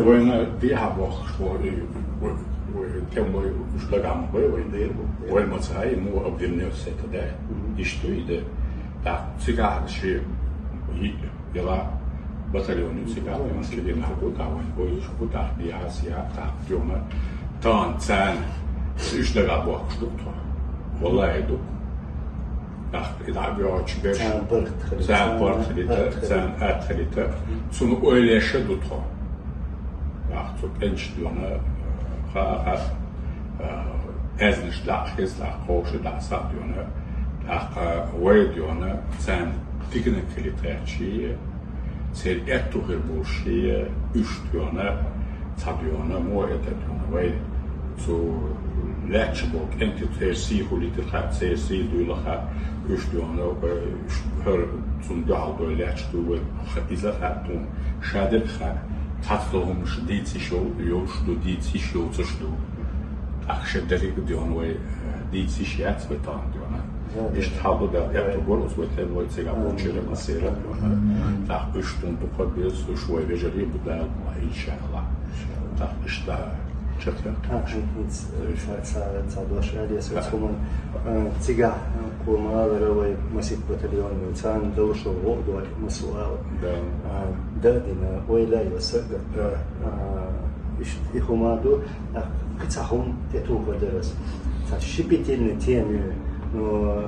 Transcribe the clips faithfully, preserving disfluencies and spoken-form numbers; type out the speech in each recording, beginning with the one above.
Вайна дехьа бохуш бу, и, вай, вай, тем вай уж дагам вай, вай дер бу. Вай ма ца, и му обвинён с это, да? Мгм. Иштта и да. Так, цигахь ши, и, яла батальон ю цигахь, Мгм. и маски дина ху, да, вай, вай, уж ху, да, биас, я, так, тёма. Тан, цан, уж дага бохуш ду, то. Валлахи ду. Ах, и да, бёч, беш. Цан барт хилита, Цан барт хилита, атхилита. Цан атхилита. Цун ойлеша ду, то. Ах, цу пенч дёна, ха, ха, а, эзнаш да, хиз да, ховш да, сад дёна. Ах, а, вай дёна, цан тикна килитачи, цер этту хир буши, уж дёна, ца дёна, мо это дёна, вай. Цу лечи бо, кенти цер си хули тир ха, цер си дуйла ха, уж дёна, вай, уж хер цун дёхал дой лечи ду, вай, ха, иза ха, тун, шадир ха, цац дохумш дици шо, ёш ду, дици шо, цуш ду. Ах, ше дерик дёна, вай, э, дици шо, яц, вай, тан дёна. Ишт хьалду да, я ту гор, ус вай тен вай цега бочере ма сера. Так, уж тун дукха без, уж вай вежери бу да, иншаллах. Так, ишта чакта. А, ца, ца, ца дош алия суман. Цига, кума, вай масик батальон, цан долшо вогдо масуал. Да. А, да, дина, ойла, я сага. Да. А, иш, и хумаду, а, кыца хум, те ту гадарас. Ца щепетильный теми, но,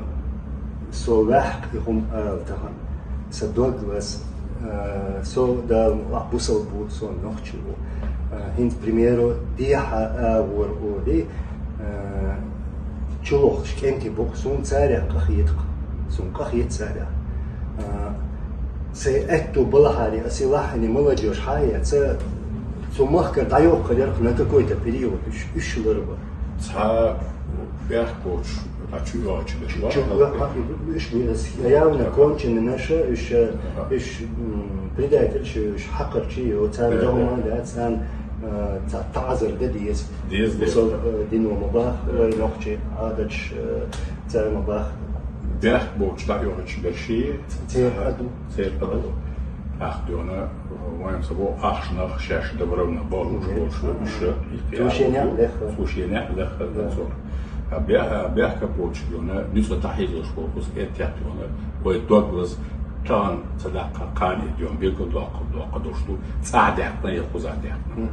со вахк и хум ал тахан. Са Дуглас, а, со да, а, бусал бу, со нохчу. А, хин, примеру, диха, а, вор оли, а, чулох, шкенти бу, сун царя кахиетк, сун кахиет царя. А, се эту балахари, а се лахани молодёжь хая, це цу махка даёк калерк на какой-то период, уж, уж ларба. Ца бяхкоч, а чу йоч беш, Чу-, ва? Чу-, ва-, ва-, уж не с-, явно конченый наша, уж, э, Ага. уж, м, предатель, уж, уж хакарчи, о, цан Да, да. дома, да, цан, э, ца тазер да диес. Диес, диес, Бусал, да. э, дино мабах, Да. э, нохчи, адач, э, цан мабах. Бяхкоч, да, йоч беши. Цер Ага. аду. Цер аду. Ах, дёна, ваем собо, ах, шнах, шаш, добровольно, бо, уж, Мгм. больше, Мгм. уж, и Слушай, я не, вот, легко. слушай, не, легко, Да. да, сор. А бя-, а бяхка получи, дёна, не со тахи зош, бо, кус, э, тяп, дёна, ой, Дуглас, тан, цадак, кан, идём, бегу, док, док, дошлу, цадак, на, я, кузадак. Мгм.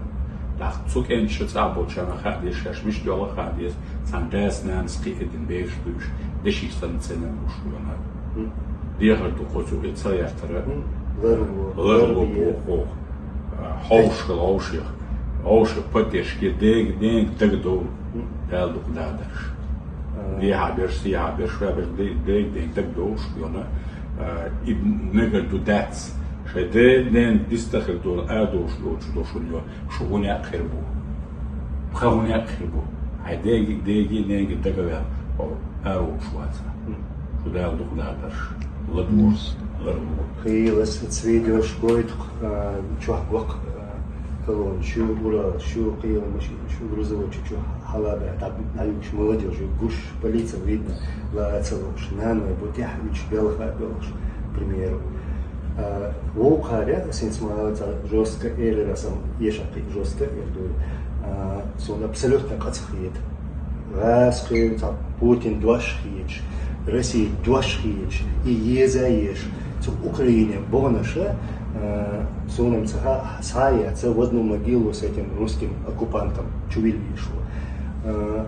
Так, цук, эн, ши, ца, бо, чана, хадис, шаш, миш, дёла, хадис, цан, дас, нан, ски, эдин, беш, душ, деши, сан, цена, уш, дёна. Мгм. Дехар ду, косу, э, ца, яртара. Мгм. Ларло. Ларло, Ларло. бо, хо. А, ховш, ховш, ховш, поддержки, дег, дег, дег, дол. Мгм. Дал, дук, да, даш. А. Ди, хаберш, си, хаберш, хаберш, дег, дег, дег, дег, долш, дёна. А, и мегар ду дац. Шай дег, дег, дистахар дол, а, долш, долш, долш, дёна. Шу гуня хер бу. Ха гуня хер бу. Ай деги, деги, неги дагавял. О, аро шваца. Шу дал дух да дарш. Ладмурс, лармур. Хилас цвидёш гойтх, а, чух гвак, а, колон, шу урал, шу кийл машин, шу грузовой, шу, шу халаба, так, наюш молодёжь, гуш, полиция видно, ла целуш, нано, бутях, вич, белха, белш, к примеру. А, вовхаря, сенц ма ца жёстко эли расам, ешакы жёстко эрдуй. А, сон абсолютно кацхиет. Газ хи, ца Путин дуаш хиеч, Россия дуаш хиеч, и еза еш. Ца Украине бонаша, а, сонам ца ха-, сая, ца в одну могилу с этим русским оккупантом. Чувил вишло. А,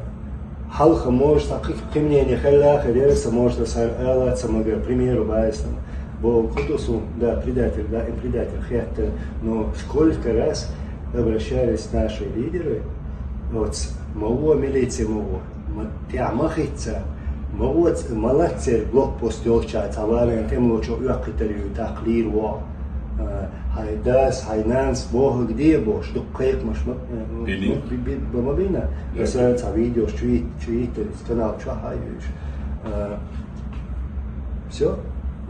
Халха может, а кы-, кы мнение хеллаха, верса может, а сар ала, ца мага, примеру, байстам. Бо кутусу, да, предатель, да, и предатель, хетта. Но сколько раз обращались наши лидеры, вот, мало милиции, мало, ма-, тя махица, мало ц-, молодцы, блокпост ёлча, ца вален, тем лучше уяхитарю, так лир во. А, хай дас, хай нанс, бог где бош, дук кайк маш, ма-, э, Бини. ма-, би-, би-, ба-, ма бина. Да. Аса ца видео, чуи-, чуи-, канал чуа хайвиш. А, всё,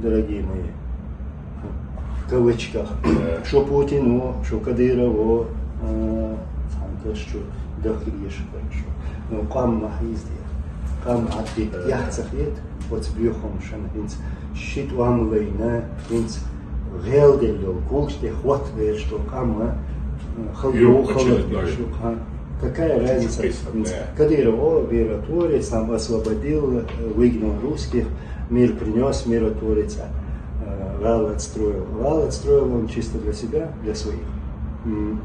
дорогие мои. В кавычках. Да. Шо Путину, шо Кадырову, а, сам тоже шо, да, хорошо. Ну, кам махизди. Кам атдит Да. яхцахит, вот сбюхом шан хинц. Щит вам лейна, хинц. Гелдел, кулчте хват, что кам, а? Хал-, Юг хал-, очередной. Ха. Какая разница? Чё, да. Кадыров, о, миротворец, там освободил, э, выгнал русских, мир принес, миротворец, э, вал отстроил. Вал отстроил он чисто для себя, для своих. М,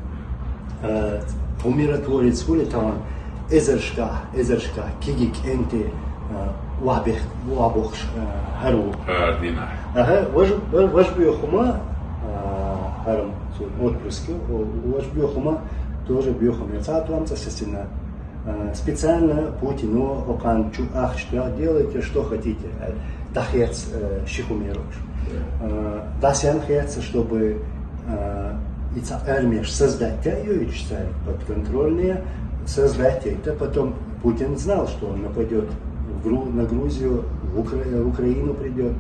э, у миротворец хули там, эзаршкахь, эзаршкахь, кегий кӀентий, э, вахбех-, вахбохкаш, э, хӀара ву. Хардина. Аха, вож-, вож-, вож бу хӀума, э, хӀара цу отпуске, о, вож бу хӀума, тоже бу хӀума. Цхьа тӀом цӀа сацина. Э, специально Путину, окхан чу ахча тӀа делайте, что хотите. Э, дахьец, э, ши хӀума йош. Э, дас ян хьец, чтобы, э, и цхьа армеш создать тя йойташ царь, подконтрольные, создать это. Потом Путин знал, что он нападет в Гру-, на Грузию, в Укра-, в Украину придет.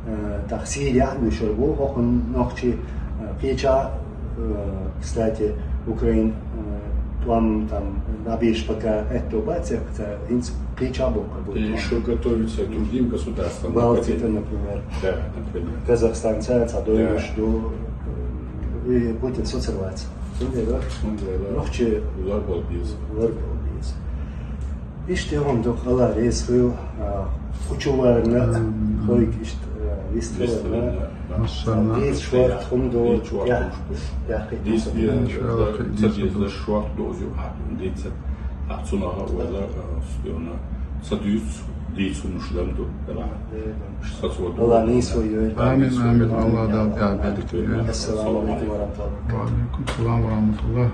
Э, так, Сирия, ну, ещё, во, хохн нохчи, э, печа, э, кстати, Украин, э, там, там, обещ пока это бацех, это инц печа бокка будет. И ещё готовится к другим государствам. Балтика, например. Да, например. Казахстан, цаца, Да. дойдешь до, э, и Путин соцерваться. Сунде, да? Сунде, да. Нохчи Улар болбиз. Улар болбиз. Иште он дох ала рез хыл, а, кучуварна, Мгм. хойк ишт, э, виставарна. Виставарна, да. Машалла. Дис шварт хум до, Дис шварт я, хум до. я, Дис хитин. Иншалла, Дис хитин. Дис шварт до, ю, а, дис, а, цуна, а, уэла, а, спиона. Садюс, дис унушлам до, да. Э, Сацуа до. Алла не свой. Амин, амин. Алла да, да, да. Ассаламу алейкум ва рахматуллах. Ва алейкум салам ва рахматуллах.